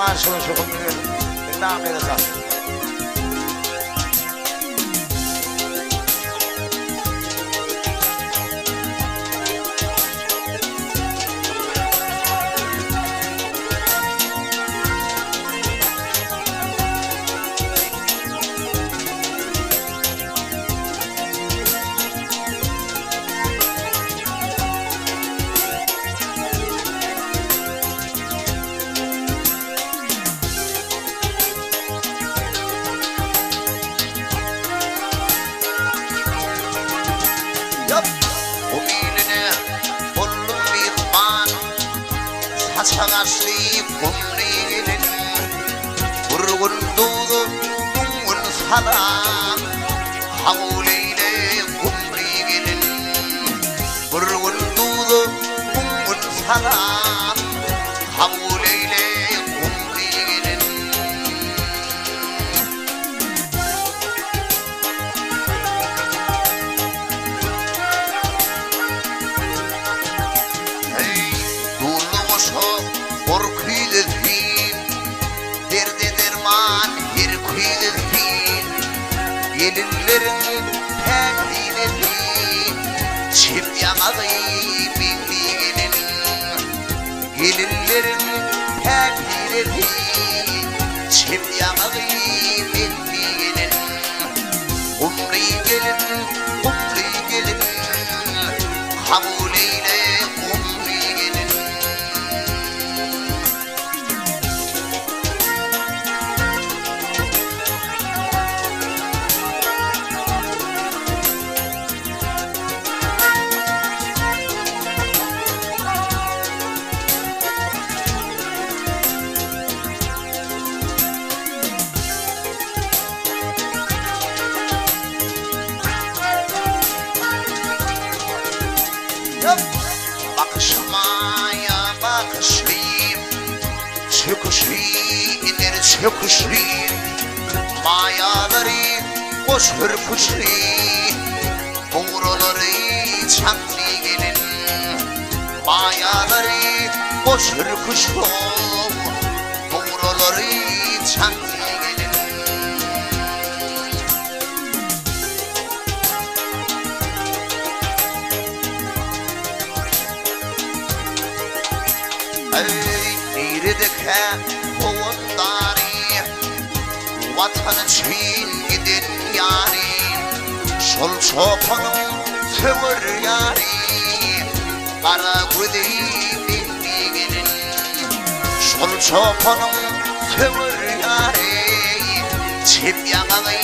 garşylyk şu gumly gelin. Diňläň gyzlar. Umydyna boldum myhman, Saçak açdy gumly gelin. Bir gün duza, müň gün salam, Kabul eýle gumly gelin. Bir gün duza, müň gün salam, Kabul eýle gumly gelin. Eý, duzly goşa gorküýzesin, Derde derman her küýzesin, Gelinleriň päkizesi, Çep ýaňagy meňli gelin. Gelinleriň päkizesi, Çep ýaňagy meňli gelin. Gumly gelin, gumly gelin, Kabul eýle gumly gelin. Bakyşyma ýa bakyşly, Çöküşli iner çöküşli, Maýalary goş hürküşli, Bugralary çaňly gelin. Maýalary goş hürküşli, Bugralary çaňly gelin. Eý, niredekä howandary, Watan üçin giden ýary, Şol çopanyň söwer ýary, Gara gözi meňli gelin. Şol çopanyň söwer ýary, Çep ýaňagy.